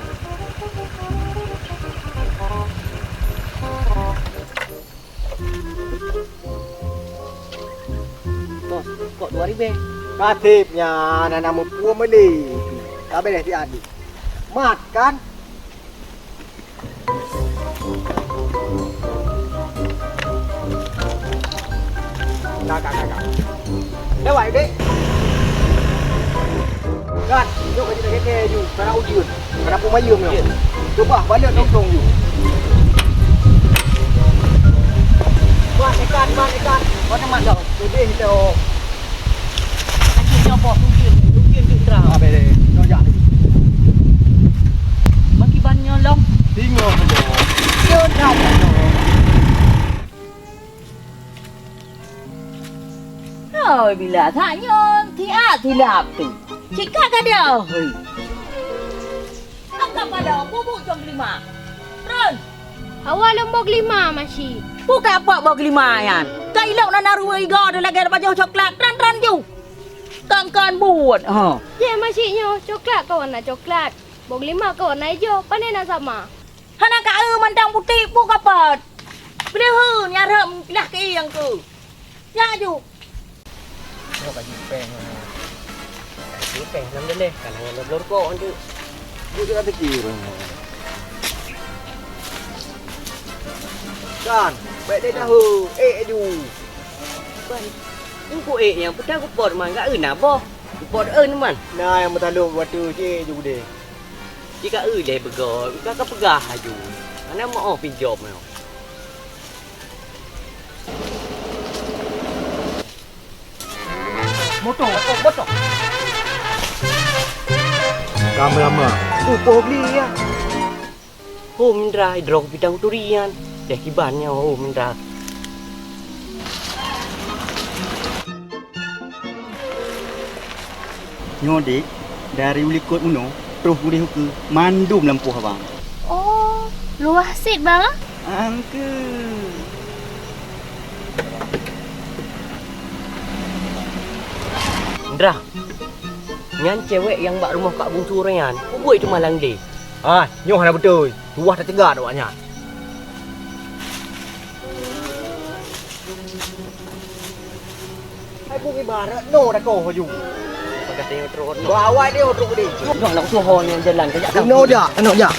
Kok dua ribèe? Ka sép nyan, hana meupuom lé. Ka beureh siat jih. Mat kan? Ka, ka, ka, ka. Lewat, Dek. Kan, jok ka jiteuka ju, karena ujeuen. Karena peumayeueng nyoe. Coba balik nongkrong ju. Ban ikan, ban ikan. Mana mat dah? Sedih kita. Sakit nyoe boh, ujeuen, ujeuen tu terang. Habis deh. Nyoe jak. Bagi ban nyoe lom. Tinggal saja. Yo dah. Oi, bila that nyoe, tiap tilap tu. Cika ka dia, hei. Angka pada bubuk jong lima. Tron. Awak lom bok lima, Masyik. Buka apa bok lima yan? Ka ilok na naru iga ada lagi ada baju coklat. Tron, tron ju. Kan, kan buat, ha. Ye, Masyik nyoe, coklat ka warna coklat. Bok lima ka warna ijo, pane na sama. Hana ka eu mantong putéh pu kapot. Peuleuheuen nyarem pilah keuieng keu. Jak ju. Nyoe ka jipéng. Ka jipéng nam deh, ka na ngon bloe rukok tu. Ju ka pikir. Kan, baik deh tahu. Eh, aduh. Ban, engkau eh nyang peugah kupot man ka eu na boh. Kupot eu man. Na nyang meutalong watèe cit ju deh. Jika eu lé beugöt, ka ka peugah laju. Hana meu'oh pinjom nyoe. Moto, moto. Ka meulama. Upoh beli ya. Ho Mindra, idroe pitang kuturi nyan. Deh kiban nyoe, ho Mindra. Nyoe, Dek, dari u likot meunoe troh u déh ukeue mandum lampôh abang. Oh, luwah cit, Bang, ah? Angkeue. Indra, nyan cewek nyang bak rumoh Kak Bungsu nyan, peue buet teuma lam deh? Ah, nyoe hana beutôi. Tuwah teucegat awaknyan. Hai bungih barat no dah kau haju. Pakai tengok terus no. Bawa dia terus dia. Noh nak tuh ho ni jalan kejak. No dah, no dah.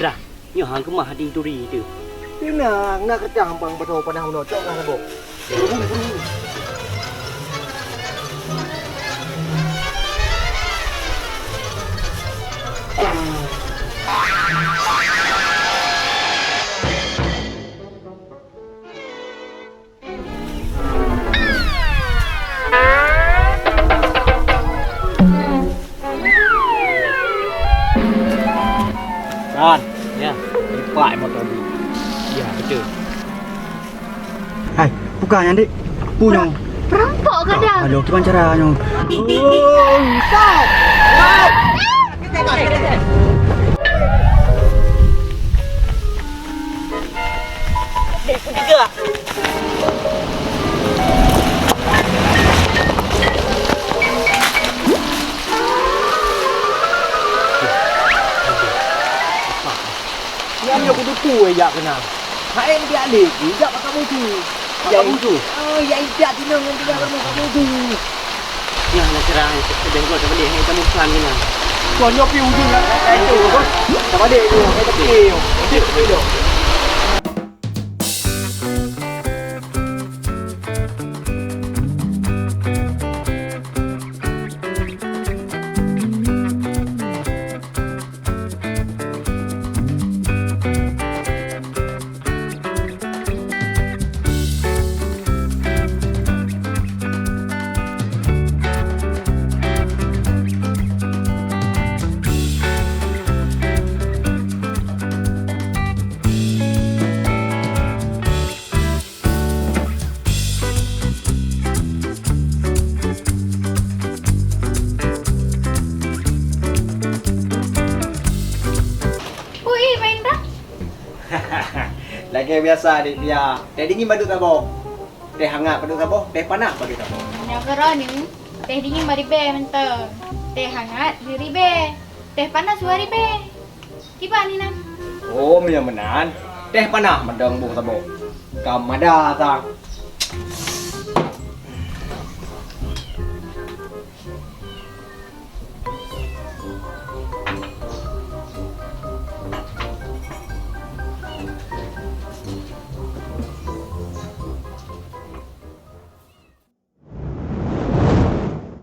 Dah, nyoh hang keumah hati turi tu. Tenang, nak kerja hampang betul panah uno cok lah sabok. Kan? Ya. Lipat motor dulu. Ya, betul. Hai, bukan nyan, Dek. Pu nyoe. Perampok ke dah? Aduh, gimana cara nyoe? Oh, stop! Stop! Dek, pergi ke? Nyan nyoe kudu tue jak keunan. Hai, dia lagi jak pakai baju. Pakai baju? Oh, ya, intat sinoe ngon dia kamu pakai baju. Nyan nak cerah, sedang buat tak boleh, hai, kamu pesan keunan. Kau nyopi ujung nak, hai, tu, kan? Tak boleh tu, hai, tapi, hai, tapi, tu. Ui, main dah. Lagèe biasa, Dek Pia. Teh dingin padub saboh. Teh hangat padub saboh, teh panas padub saboh. Nyoe keudroe nyoe, teh dingin bak ribèe mantong. Teh hangat di ribèe. Teh panas dua ribèe. Kiban inan. Oh, meunyoe meunan, Teh panah mantong boh saboh. Ka mada sang.